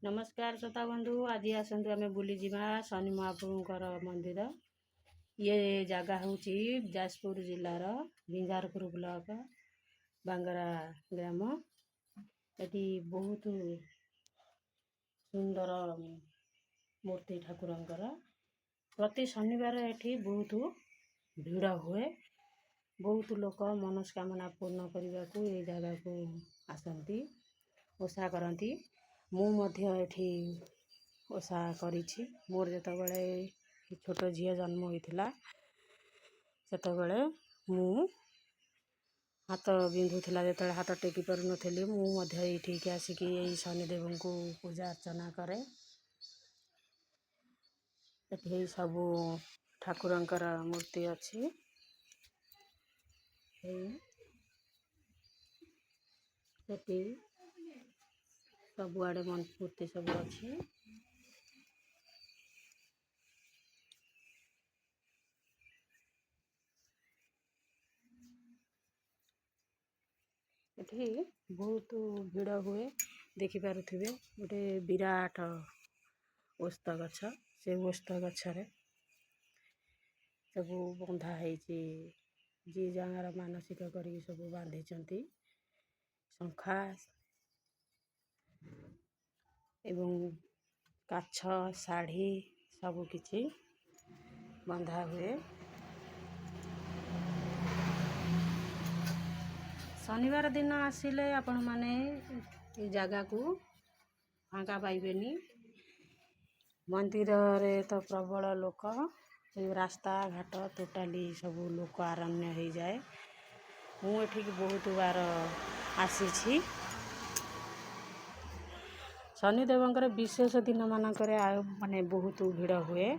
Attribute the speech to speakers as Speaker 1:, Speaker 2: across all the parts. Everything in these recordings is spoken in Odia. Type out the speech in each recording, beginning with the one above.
Speaker 1: ନମସ୍କାର ଶ୍ରୋତା ବନ୍ଧୁ, ଆଜି ଆସନ୍ତୁ ଆମେ ବୁଲିଯିବା ଶନି ମହାପ୍ରଭୁଙ୍କର ମନ୍ଦିର। ଇଏ ଜାଗା ହେଉଛି ଯାଜପୁର ଜିଲ୍ଲାର ବିଞ୍ଝାରପୁର ବ୍ଲକ ବାଙ୍ଗରା ଗ୍ରାମ। ଏଠି ବହୁତ ସୁନ୍ଦର ମୂର୍ତ୍ତି ଠାକୁରଙ୍କର। ପ୍ରତି ଶନିବାର ଏଠି ବହୁତ ଭିଡ଼ ହୁଏ। ବହୁତ ଲୋକ ମନସ୍କାମନା ପୂର୍ଣ୍ଣ କରିବାକୁ ଏଇ ଜାଗାକୁ ଆସନ୍ତି, ଓଷା କରନ୍ତି। ମୁଁ ମଧ୍ୟ ଏଠି ଓଷା କରିଛି। ମୋର ଯେତେବେଳେ ଛୋଟ ଝିଅ ଜନ୍ମ ହୋଇଥିଲା, ସେତେବେଳେ ମୁଁ ହାତ ବିନ୍ଧୁଥିଲା। ଯେତେବେଳେ ହାତ ଟେକି ପାରୁନଥିଲି, ମୁଁ ମଧ୍ୟ ଏଇଠିକି ଆସିକି ଏଇ ଶନିଦେବଙ୍କୁ ପୂଜା ଅର୍ଚ୍ଚନା କରେ। ଏଠି ସବୁ ଠାକୁରଙ୍କର ମୂର୍ତ୍ତି ଅଛି। ଏଇ ସେଠି ସବୁଆଡ଼େ ମୂର୍ତ୍ତି ସବୁ ଅଛି। ଏଠି ବହୁତ ଭିଡ଼ ହୁଏ। ଦେଖିପାରୁଥିବେ, ଗୋଟେ ବିରାଟ ଓସ୍ତ ଗଛ। ସେ ଓସ୍ତ ଗଛରେ ସବୁ ବନ୍ଧା ହେଇଛି। ଯିଏ ଯାହାର ମାନସିକ କରିକି ସବୁ ବାନ୍ଧିଛନ୍ତି ଶଙ୍ଖା ଏବଂ କାଛ, ଶାଢ଼ୀ ସବୁ କିଛି ବନ୍ଧା ହୁଏ। ଶନିବାର ଦିନ ଆସିଲେ ଆପଣମାନେ ଏ ଜାଗାକୁ ଫାଙ୍କା ପାଇବେନି। ମନ୍ଦିରରେ ତ ପ୍ରବଳ ଲୋକ, ରାସ୍ତାଘାଟ ଟୋଟାଲି ସବୁ ଲୋକ ଆରଣ୍ୟ ହେଇଯାଏ। ମୁଁ ଏଠିକି ବହୁତ ବାର ଆସିଛି। ଶନିଦେବଙ୍କର ବିଶେଷ ଦିନମାନଙ୍କରେ ଆଉ ମାନେ ବହୁତ ଭିଡ଼ ହୁଏ।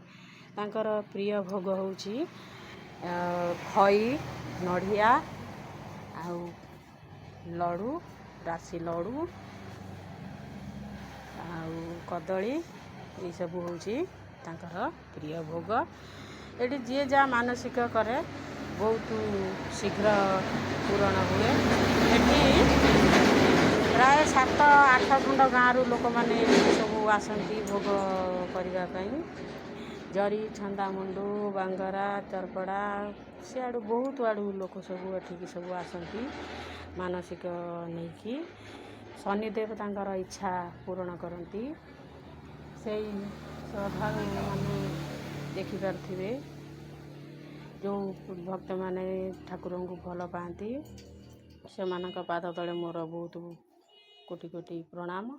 Speaker 1: ତାଙ୍କର ପ୍ରିୟ ଭୋଗ ହେଉଛି ଖଇ, ନଡ଼ିଆ ଆଉ ଲଡ଼ୁ, ରାଶି ଲଡ଼ୁ ଆଉ କଦଳୀ। ଏଇସବୁ ହେଉଛି ତାଙ୍କର ପ୍ରିୟ ଭୋଗ। ଏଠି ଯିଏ ଯାହା ମାନସିକ କରେ, ବହୁତ ଶୀଘ୍ର ପୂରଣ ହୁଏ। ଏଠି ପ୍ରାୟ 7-8 ଖଣ୍ଡ ଗାଁରୁ ଲୋକମାନେ ଏଠିକି ସବୁ ଆସନ୍ତି ଭୋଗ କରିବା ପାଇଁ। ଜରି, ଛନ୍ଦାମୁଣ୍ଡୁ, ବାଙ୍ଗରା, ଚରପଡ଼ା, ସିଆଡ଼ୁ ବହୁତ ଆଡ଼ୁ ଲୋକ ସବୁ ଏଠିକି ସବୁ ଆସନ୍ତି ମାନସିକ ନେଇକି। ଶନିଦେବ ତାଙ୍କର ଇଚ୍ଛା ପୂରଣ କରନ୍ତି। ସେଇ ଶ୍ରଦ୍ଧାଳୁମାନେ ଦେଖିପାରୁଥିବେ, ଯେଉଁ ଭକ୍ତମାନେ ଠାକୁରଙ୍କୁ ଭଲ ପାଆନ୍ତି, ସେମାନଙ୍କ ପାଦ ତଳେ ମୋର ବହୁତ କୋଟି କୋଟି ପ୍ରଣାମ।